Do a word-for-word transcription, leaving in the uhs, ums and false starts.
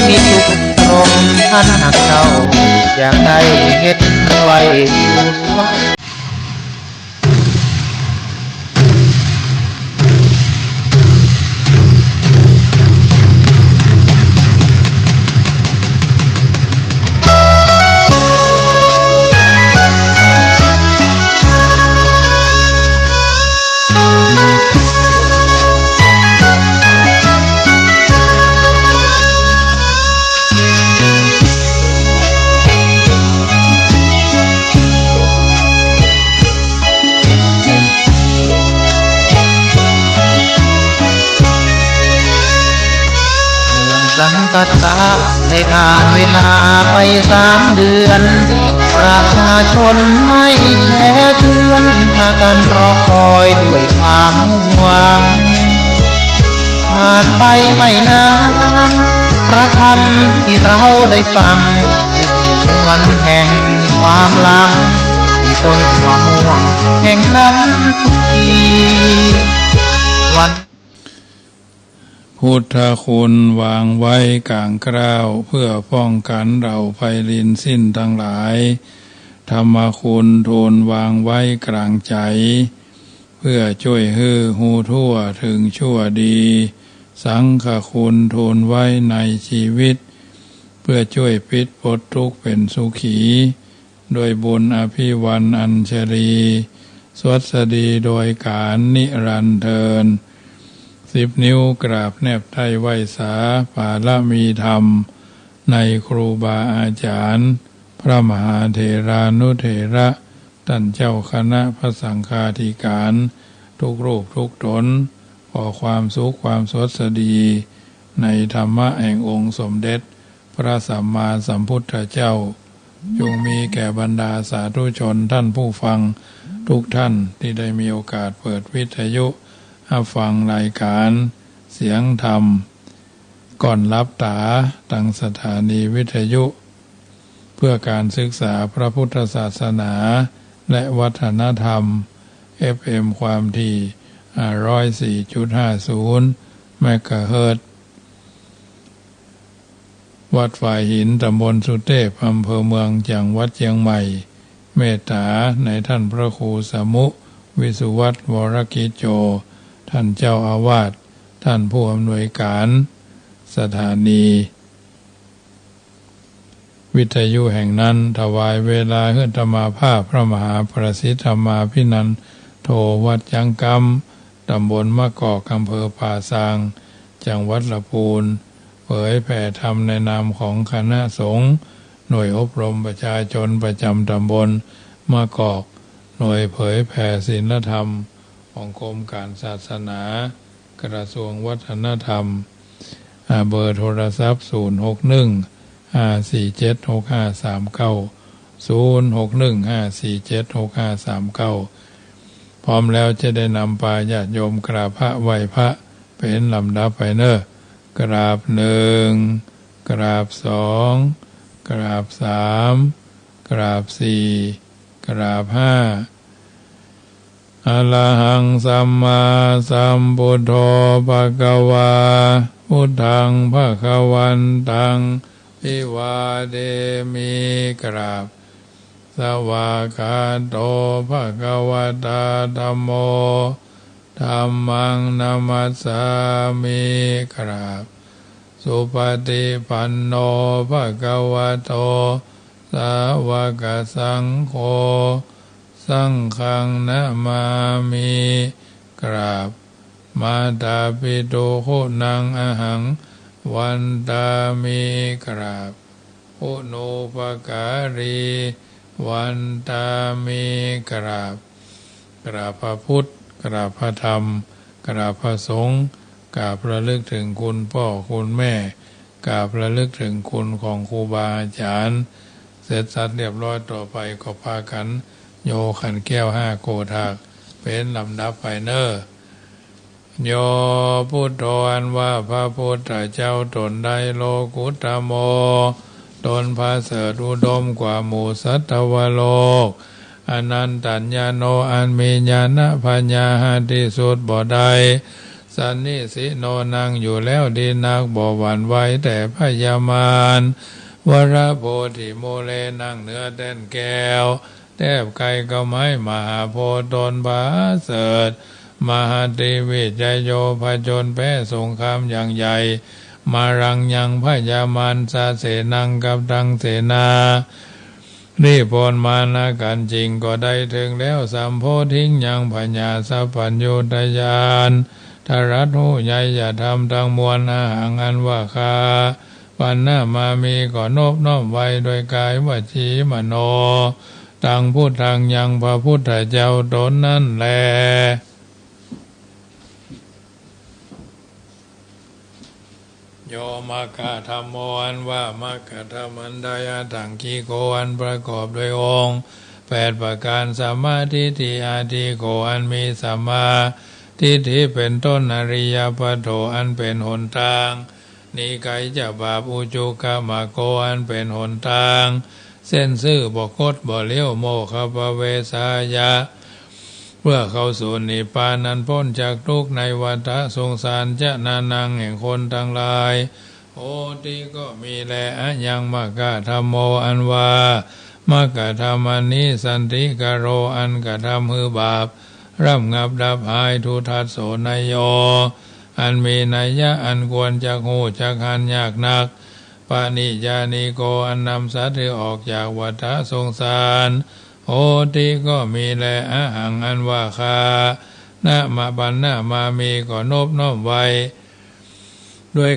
มีสุขตรงอันหากเจ้าอยากได้เฮ็ดไว้ สังกัสสะได้ผ่านเวลาไปสามเดือน ประชาชนไม่แพ้เถื่อน พากันรอคอยด้วยความหวัง ผ่านไปไม่นาน พระธรรมที่เราได้ฟัง วันแห่งความหลัง ที่ต้นมะม่วงแห่งนั้นทุกที วัน พุทธคุณวางไว้ก๋างเกล้า เพื่อป้องกันเหล่าภัยรินสิ้นตังหลาย ธรรมคุณทูลวางไว้ก๋างใจ๋ เพื่อจ้วยหื้อฮู้ทั่วเถิงชั่วดี สังฆคุณทูลไว้ในจีวิต เพื่อจ้วยปิ๊ดป๊ดตุ๊กข์เป๋นสุขี ด้วยบุญอภิวรรณอัญชลี สวัสดีโดยก๋าลนิรันดร์เทอญ สิบนิ้วกราบแนบไท้ไหว้สาปารมีธรรม ในครูบาอาจ๋ารย์ พระมหาเถรานุเถระ ต้านเจ้าคณะพระสังฆาธิก๋าน ทุกรูปทุกต๋น ขอความสุขความสวัสดี ในธรรมะแห่งองค์สมเด็จ พระสัมมาสัมพุทธเจ้า จงมีแก่บรรดาสาธุชนต้านผู้ฟังทุกต้านตี้ได้มีโอกาสเปิดวิทยุฮับฟังรายก๋านเสียงธรรม ก่อนหลับต๋า ตางสถานีวิทยุ เพื่อก๋านศึกษาพระพุทธศาสนา และวัฒนธรรม เอฟเอ็ม ความถี่ ห้าร้อยสี่จุดห้าศูนย์ เมกะเฮิรตซ์ วัดฝายหิน ต๋ำบลสุเตพ อำเภอเมือง จังหวัดเจียงใหม่ เมตต๋านายต้านพระครูสมุ วิสุวัฒน์ วรกิจโจ ต้านเจ้าอาวาส ต้านผู้อำนวยก๋านสถานี วิทยุแห่งนั้น ถวายเวลาหื้ออาตมาภาพ พระมหาประสิทธิ์ธรรมาภินันโท วัดจ๊างก๊ำ ต๋ำบลมะกอก อำเภอป่าซาง จังหวัดละปูน เผยแผ่ธรรมในนามของคณะสงฆ์ หน่วยอบรมประชาชนประจ๋ำต๋ำบลมะกอก หน่วยเผยแผ่ศีลธรรมของกรมก๋านศาสนา กระทรวงวัฒนธรรม อ่า เบอร์โทรศัพท์ ศูนย์หกหนึ่ง ห้าสี่เจ็ด หกห้าสามเก้า ศูนย์หกหนึ่ง ห้าสี่เจ็ด หกห้าสามเก้า พร้อมแล้วจะได้นำปาญาติโยมกราบพระไหว้พระเป๋นลำดับไปเน่อ กราบหนึ่ง กราบสอง กราบสาม กราบสี่ กราบห้า อะระหัง สัมมาสัมพุทโธ ภะคะวา พุทธัง ภะคะวันตัง อภิวาเทมิ กราบ สวากขาโต ภะคะวะตา ธัมโม ธัมมัง นะมัสสามิ กราบ สุปฏิปันโน ภะคะวะโต สาวกสังโฆ สังฆัง นะมามิ กราบ มาตาปิตุ คุณัง อะหัง วันตามิ กราบ คุณูปการี วันตามิ กราบ กราบพระพุทธ กราบพระธรรม กราบพระสงฆ์ กราบระลึกถึงคุณป้อคุณแม่ กราบระลึกถึงคุณของครูบาอาจ๋ารย์ เสร็จสับเรียบร้อย ต่อไปก็ปากั๋นโยขันแก้วห้าโกฏหาก เป๋นลำดับไปเน่อ โย พุทโธ อันว่าพระพุทธเจ้าต๋นใด โลกุตโม ต๋นประเสริฐอุดมกว่าหมู่สัตวโลก อนันตัญญาโณ อันมีญาณปัญญาหาที่สุดบ่ได้ สันนิสิโน นั่งอยู่แล้วดีนัก บ่หวั่นไหวแต่พยามาร วรโพธิมูเล นั่งเหนือแต้นแก้ว แทบใกล้เก๊าไม้มหาโพธิ์ ตนประเสริฐ มหัตติวิจโย ผจญแพ้สงครามอย่างใหญ่ มารังยัง พยามาร สะเสนัง กับตังเสนา รีบพ้นมารกันจริง ก็ได้เถิงแล้ว สัมโพธิง ยังผญาสัพพัญญูตญาณ ตรัสฮู้ใหญ่ยธรรมตังมวล อหัง อันว่าข้า ปัณณมามิ ก็นบน้อมไหว้ ด้วยกายวจีมโน ตังพุทธัง ยังพระพุทธเจ้าตนนั้นแล โย มัคคธัมโม อันว่ามรรคธรรมอันใด อัตถังคิโก อันประกอบด้วยองค์แปดประการ สัมมาทิฏฐิ อาทิโก อันมีสัมมาทิฏฐิเป็นต้น อริยปัตโถ อันเป็นหนตาง นิกายจะบาป อุจุกขมัคโค อันเป็นหนตาง เส้นซื่อ บ่คดบ่เลี้ยว โมคคัพพเวสายะ เพื่อเข้าสู่นิพพาน อันป๊นจากทุกข์ในวัฏสงสาร จนานัง แห่งคนตังหลาย โหติ ก็มีแล อะยัง มัคคธัมโม อันว่ามรรคธรรมอันนี้ สันติกโร อันกระทำหื้อบาป ร่ำงับดับหาย ทุทัสโส นโย อันมีนัยยะอันควรจักฮู้จักหันยากนัก ปะนิจจานิโก อันนำสัตว์หื้อออกจากวัฏสงสาร โหติ ก็มีแล อะหัง อันว่าข้า นะมะ ปัณณมามิ ก็นบน้อมไหว้